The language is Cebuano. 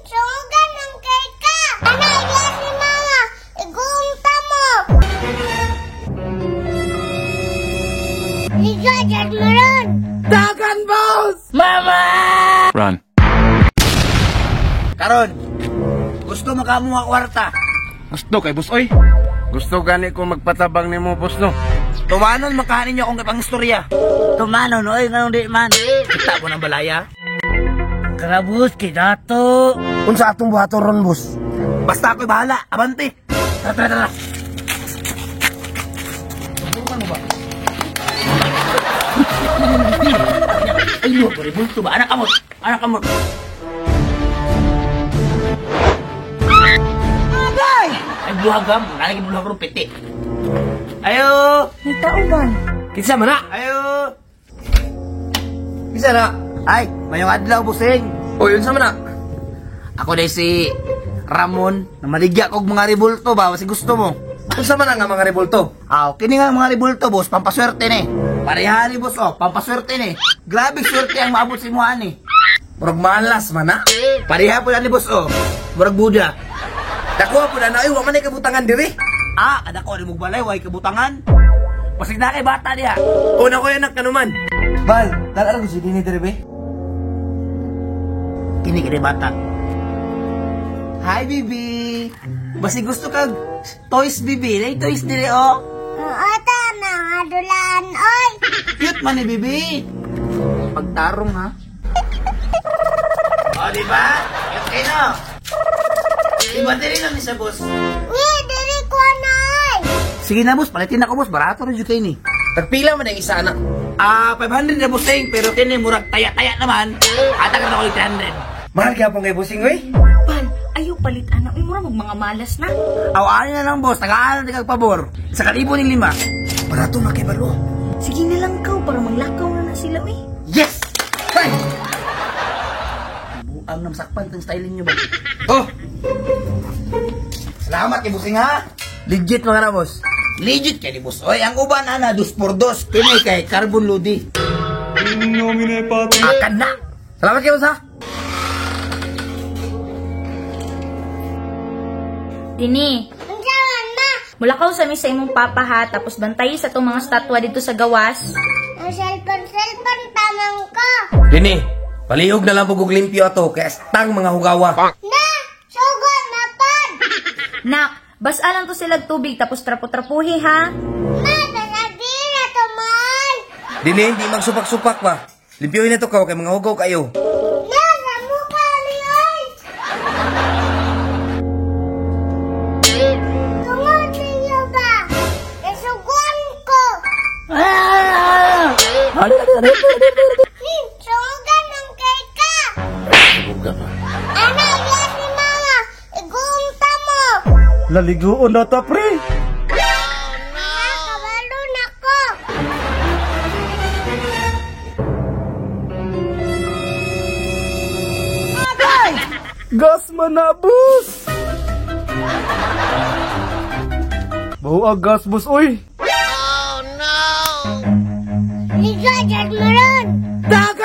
Sugan ng kay ka. Ana, iya si mama. Igunta mo. Liga, dyan mo ron. Dagan, boss! Mama! Run. Karon, gusto mo ka mo nga kwarta. Gusto kay boss oy. Gusto gani ko magpatabang nimo, boss, no. Tumanon makahanin niyo akong ipang istorya. Tumanon, oy, nganong di man. Kita mo ng balaya. Karabus, kidato. Unsa atong buhaton ron, boss? Basta ako'y bahala. Abante. Tara, tara, tara. Subukan mo ba? Ay, no, rebulto ba? Anak kamot. Anak kamot. Agay! Ay, buhagam. Nalagi buhag ron, piti. Ayo! May tao man. Kinsa man na? Ayo! Kinsa na? Ay, mayong adlaw, busing. Oy, unsa man na? Ako na si Ramon. Namaligya kog mga rebulto ba? Kasi gusto mo. Unsa man na nga mga rebulto? Ah, kini nga mga rebulto, boss, pampaswerte ni. Parehari, boss, oh, pampaswerte ni. Grabe swerte ang maabot sa imuha ni. Murag malas man na. Pareha po na ni boss, oh. Murag Buddha. Dakuha po na na, oy, wa man ay kabutangan diri. Ah, kada ko ni balay, way kabutangan. Pasig na kay bata diha. Una ko yan anak kanuman. Bal, dala ko si dini diri be. Kini kini bata. Hi, baby. Basi gusto kag toys, baby. Nay toys diri, oh. Ata, mga dulaan, oy. Cute man ni baby. Pagtarong ha. Oh, di ba? Okay no. Iba diri lang ni sa boss. Uy, dili ko na, oy. Sige na boss, palitin ako boss, barato ra jud kay ni. Tagpila man ang isa anak. Ah, 500 na bossing, pero kini murag taya-taya naman. Atag na ako 300. Mahal gyapon kay bossing oy. Bal, ayaw palit anak. Uy, mura mag mga malas na. Aw, ani na lang boss, tagaan na kag pabor. Sa kalibo ning lima. Barato na kay balo. Sige na lang kaw para maglakaw na na sila, uy. Yes! Bay. Buang nam sakpan tang styling niyo ba? Oh, Salamat kay bossing ha. legit mga na boss. Legit kay ni boss. Oy, ang uban ana dos por dos kini kay carbon lodi. Akan na. Salamat kay boss ha. Dini, Unsa man, ma? mulakaw sa mi sa imong papa ha, tapos bantayi sa tong mga statwa dito sa gawas. Ang cellphone-cellphone tamang ko. Dini, palihog na lang po og limpyo ato kay astang mga hugawa. Na, sugod mapod. Nak, basa lang to sila tubig tapos trapo-trapuhi ha. Ma, talagi na tumal. Dini, di magsupak-supak pa. Limpyohin na to kaw kay mga hugaw kayo. Na, sa mukha ni, oy. Tungod niyo ba? Nasuguan ko. Sugan ng kay ka. Ana, iya si mama. Igunta mo. Laliguon na ta, pre. Nakakabalo na ko. Gas man na, boss. Bahuag gas, boss, oy. Liga, dyan mo ron. Dagan